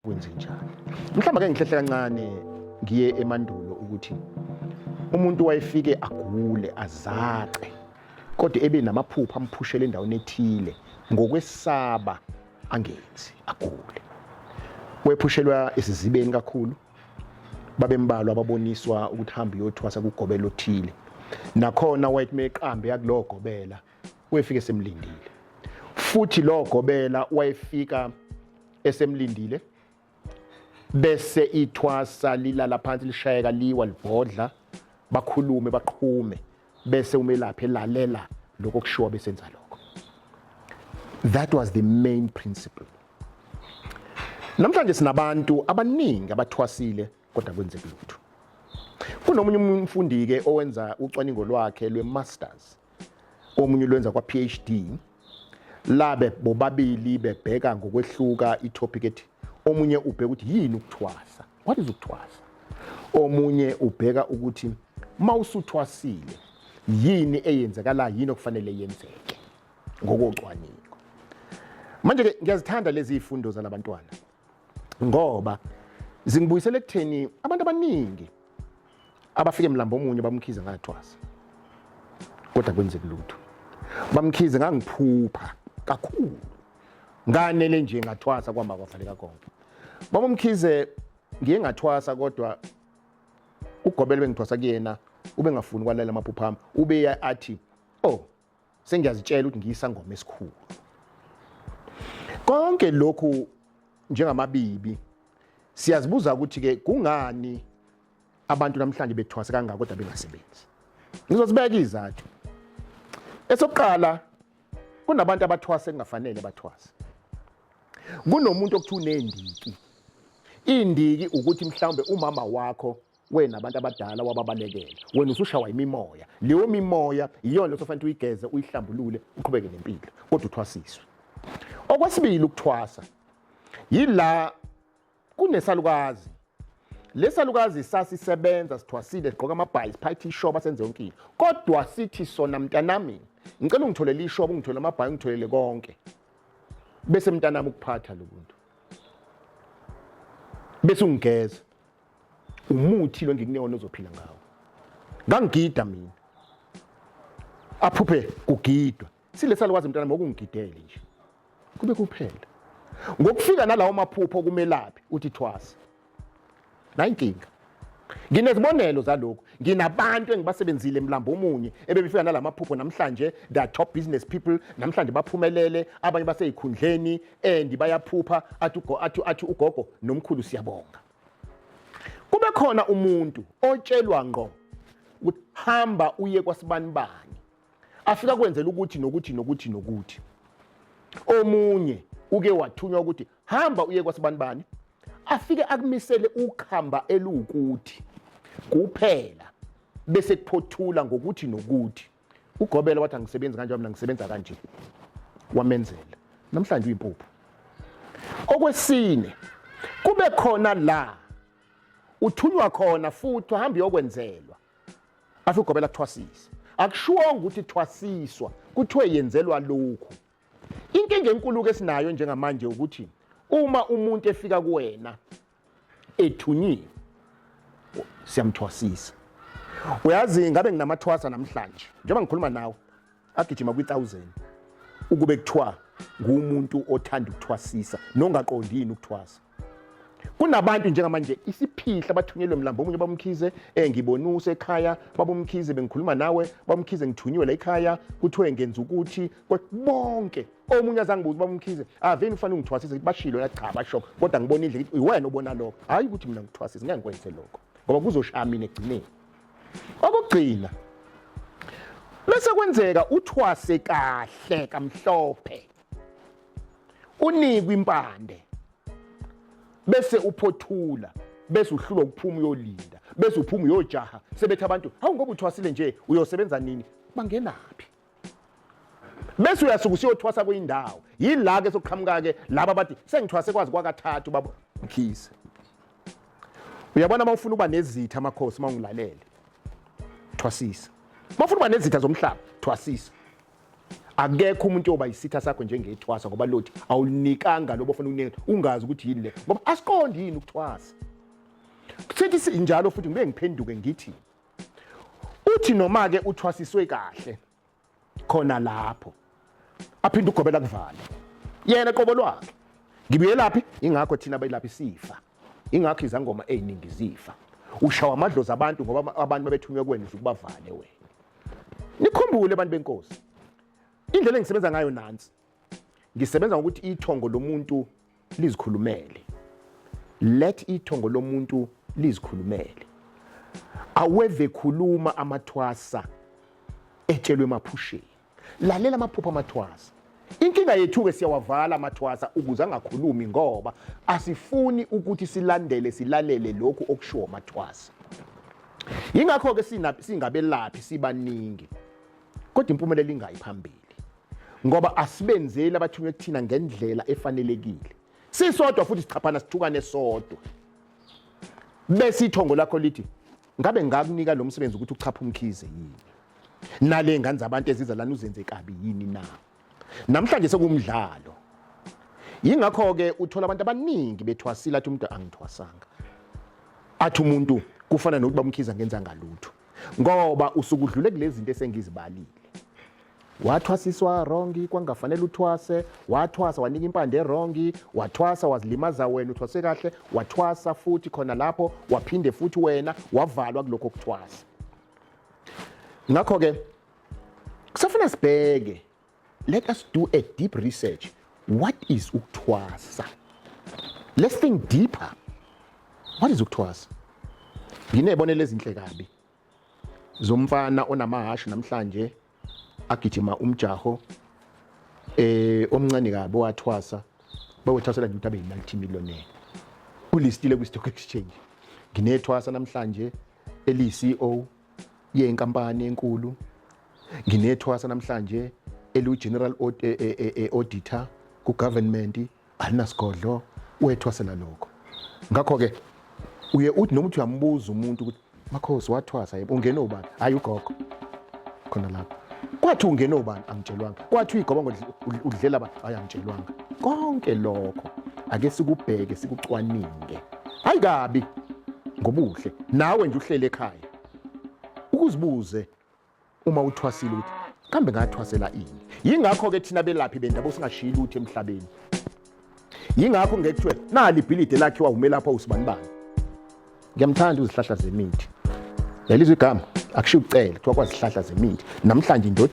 Kwenze njani? Mhlawumbe ake ngihlehle kancane ngiye emandulo ukuthi umuntu wayefike agule azace kodwa ebe namaphupho amphushele endaweni ethile ngokwesaba angenzi agule. Wephushelwa esizibeni kakhulu, babembalwa ababoniswa ukuthi hamba uyothwasa kugobela othile. Nakhona wayethi meqambe yakulowo gobela wefike semlindile, futhi lowo gobela wayefika esemlindile bese ithwasa lilala phansi lishayeka liwa libhodla, bakhulume baqhume, bese umelaphi elalela lokho kushiwo besenza lokho. That was the main principle. Namhlanje sinabantu abaningi abathwasile kodwa kwenzeki lutho. Kunomunye umfundi ke owenza ucwaningo lwakhe lwe-masters, omunye ulwenza kwa-PhD, labe bobabili bebheka ngokwehluka i-topic ethi omunye ubheka ukuthi yini ukuthwasa, what is ukuthwasa, omunye ubheka ukuthi mawusuthwasile yini eyenzekala, yini okufanele yenzeke ngokocwaningo. Manje ke ngiyazithanda lezi zifundo zalabantwana ngoba zingibuyisela ekutheni abantu abaningi abafike emlambo omunye bamkhize ngathwasa kodwa kwenzeki lutho. Bamkhize ngangiphupha kakhulu, nganele nje ngathwasa kwama kwavaleka konke. Babamkhize ngiye ngathwasa kodwa ugobela bengithwasa kuyena ubengafuni kwalalela amaphupho ami, ube athi oh sengiyazitshela ukuthi ngiyisangoma esikhulu. Konke lokhu njengamabibi siyazibuza ukuthi ke kungani abantu namhlanje bethwase kangaka kodwa bengasebenzi. Ngizozibeka izathu. Esokuqala, kunabantu abathwase kungafanele bathwase. Kunomuntu okuthiwa unendiki. Indiki ukuthi mhlawumbe umama wakho wena abantu abadala wababalekela, wena usushawa imimoya. Leyo mimoya iyona osofanele uyigeze uyihlambulule uqhubeke nempilo, kodwa uthwasiswe. Okwesibili, ukuthwasa yila kunesalukazi. Lesalukazi sasisebenza sithwasile, sigqoka amabhayi, siphathe ishoba, senze yonke into, kodwa sithi sona mntanami ngicela ungitholele ishoba, ungitholele amabhayi, ungitholele konke, bese mntanami ukuphatha lo muntu, bese ungigeza umuthi lo ngikunika wona ozophila ngawo. Ngangigida mina, aphuphe kugidwa silesalukwazi mntanami okungigidele nje kube kuphela. Ngokufika nalawo maphupho kumelaphi uthi thwasa, nayinkinga. Nginezibonelo zalokhu, nginabantu engibasebenzile emlambo omunye ebebefika nalamaphupho namhlanje they are top business people, namhlanje baphumelele, abanye baseyikhundleni and bayaphupha athi athi athi ugogo nomkhulu siyabonga. Kube khona umuntu otshelwa ngqo ukuthi hamba uye kwasibanibani, afika kwenzela ukuthi nokuthi nokuthi nokuthi. Omunye uke wathunywa ukuthi hamba uye kwasibanibani, afike akumisele ukhamba eluwukuthi kuphela, bese kuphothula ngokuthi nokuthi. Ugobela wathi angisebenzi kanje mina, ngisebenza kanje, wamenzela namhlanje uyimpuphu. Okwesine, kube khona la uthunywa khona futhi uhambe uyokwenzelwa, afike ugobela kuthwasisa. Akushiwonga ukuthi thwasiswa, kuthiwe yenzelwa lokhu. Inkinga enkulu ke esinayo njengamanje ukuthi uma umuntu efika kuwena ethunyiwe siyamthwasisa. Uyazi ngabe nginamathwasa namhlanje njengoba ngikhuluma nawe agijima kwi-1000 ukube kuthiwa ngumuntu othanda ukuthwasisa nongaqondi yini ukuthwasa. Kunabantu njengamanje isiphihla abathunyelwe mlambo omunye bamkhize, ngibonuse ekhaya babumkhize, bengikhuluma nawe bamkhize, ngithunyiwe la ekhaya kuthiwe ngenza ukuthi bonke. Omunye azangibuza bamkhize, aveni ufanele ungithwasise, ngithi bashilo la, cha basho, kodwa ngibona indlela ngithi iwena obona lokho, hayi ukuthi mina ngithwasise, ngeke ngikwenze lokho ngoba kuzoshaya mina ekugcineni. Okugcina bese kwenzeka uthwase kahle kamhlophe, unikwe impande, bese uphothula, bese uhlulwa ukuphuma uyolinda, bese uphuma uyojaha, sebethi abantu hawu ngoba uthwasile nje uyosebenza nini, bangenaphi? Bese uyasuka usiyothwasa kuyindawo. Yila ke sokuqhamuka ke laba bathi sengithwase kwazi kwakathathu babo Mkhize. Uyabona uma ufuna ukuba nezitha amakhosi, uma ungilalele thwasisa. Uma ufuna ukuba nezitha zomhlaba thwasisa. Akekho umuntu oyoba yisitha sakho njengethwasa ngoba lothi awulinikanga lobo ofuna ukunika, ungazi ukuthi yini le, ngoba asiqondi yini ukuthwasa. Sithi sinjalo futhi ngibe ngiphenduke ngithi uthi noma ke uthwasiswe kahle khona lapho aphinde ugobela kuvale yena qobo lwakhe. Ngibuyelaphi? Ingakho thina bayilaphi sifa, ingakho izangoma eziningi zifa, ushawa amadlozi abantu ngoba abantu babethunywe kuwena ukubavale wena. Nikhumbule abantu benkosi, indlela engisebenza ngayo nansi, ngisebenza ngokuthi ithongo lomuntu lizikhulumele. Let ithongo lomuntu lizikhulumele. Aweve khuluma amathwasa etshelwe emaphusheni. Lalela amaphupho amathwasa. Inkinga yethu-ke siyawavala amathwasa ukuze angakhulumi ngoba asifuni ukuthi silandele silalele lokhu okushiwo amathwasa. Yingakho-ke singabelaphi sibaningi kodwa impumelelo ingayi phambili ngoba asibenzeli abathunywe kuthina ngendlela efanelekile. Sisodwa futhi sichaphana sithukane sodwa. Bese ithongo lakho lithi ngabe ngakunika lo msebenzi ukuthi uchaphe uMkhize yini? Nale ngane zabantu eziza lana uzenze kabi yini na? Namhlanje sekumdlalo. Yingakho-ke uthola abantu abaningi bethwasile, athi umuntu angithwasanga, athi umuntu kufana nokuthi bamkhiza ngenza ngalutho, ngoba usuke udlule kulezi zinto esengizibalile. Wathwasiswa wrong, kwangafanele uthwase, wathwasa wanika impande wrong, wathwasa wazilimaza wena, uthwase kahle, wathwasa futhi khona lapho waphinde futhi wena wavalwa kulokho kuthwasa. Ngakho-ke kusafuna sibheke, let us do a deep research. What is ukuthwasa? Let's think deeper. What is ukuthwasa? Nginezibonelo ezinhle kabi zomfana onamahashi namhlanje agijima umjaho omncane kabi owathwasa, bawethwasela nje ukuthi abe yi-multimillionaire, ulistile kwi-stock exchange. Nginethwasa namhlanje eliyi-CEO yenkampani enkulu, nginethwasa namhlanje eliwu-general auditor ku-government, alinasigodlo, wethwasela lokho. Ngakho-ke uye uthi noma uthi uyambuza umuntu ukuthi makhosi wathwasa, yebo, ungene ubani? Hayi, ugogo khona lapho. Kwathi ungene ubani? Angitshelwanga. Kwathi uyigoba udlela ba? Hayi, angitshelwanga. Konke lokho ake sikubheke sikucwaninge, hayi kabi ngobuhle. Nawe nje uhlele ekhaya ukuzibuze uma uthwasile ukuthi kambe ngathwasela ini. Yingakho-ke thina belaphi bendabuko singashiyi lutho emhlabeni. Yingakho ngeke kuthiwe nali ibhilidi elakhiwa umelaphi owusibanibani. Ngiyamthanda uzihlahla zemithi, yalizwa igama, akushiwo ukucela, kuthiwa kwazihlahla zemithi namhlanje indodana.